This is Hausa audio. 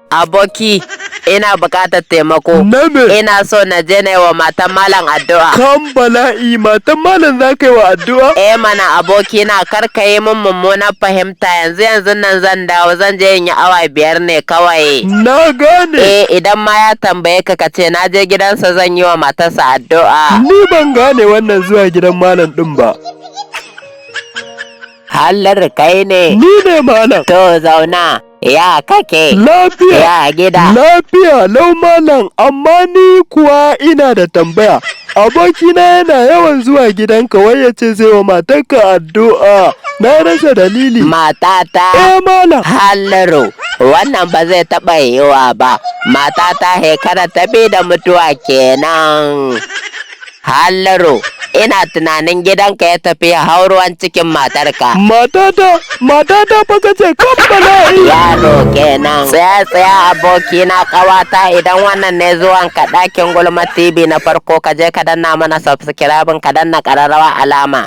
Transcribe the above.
Aboki, ina buƙatar taimako. Na me? Ina so na je na yi wa matan malam addu'a. Kan bala'i, matan malam za ka yi wa addu'a? Eh mana abokina, kar ka yi min mummunar fahimta. Yanzu yanzu nan zan dawo, zan je in yi awa 5 ne kawai. Na gane. Eh, idan ma ya tambaye ka, ka ce na je gidansa zan yi wa matarsa addu'a. Ni ban gane wannan zuwa gidan malam ɗin ba. Hallar kai ne? Ni ne malam. To zauna, ya kake? Lafiya. Ya gida? Lafiya lau malam, amma ni kuwa ina da tambaya. Abokina yana yawan zuwa gidanka, wai ya ce zai wa matarka addu'a. Na rasa dalili. Matata? Eh malam. Hallaru, wannan ba zai taɓa yiwuwa ba. Matata shekara ta 2 da mutuwa kenan. Hallaru, ina tunanin gidanka ya tafi ya hau ruwan cikin matarka. Matata, matata fa kace, kan bala'i. Yaro kenan. Tsaya tsaya abokina, ƙawata, idan wannan ne zuwan ka ɗakin Gulma TV na farko, ka je ka danna mana subscribe, ka danna ƙararrawa alama.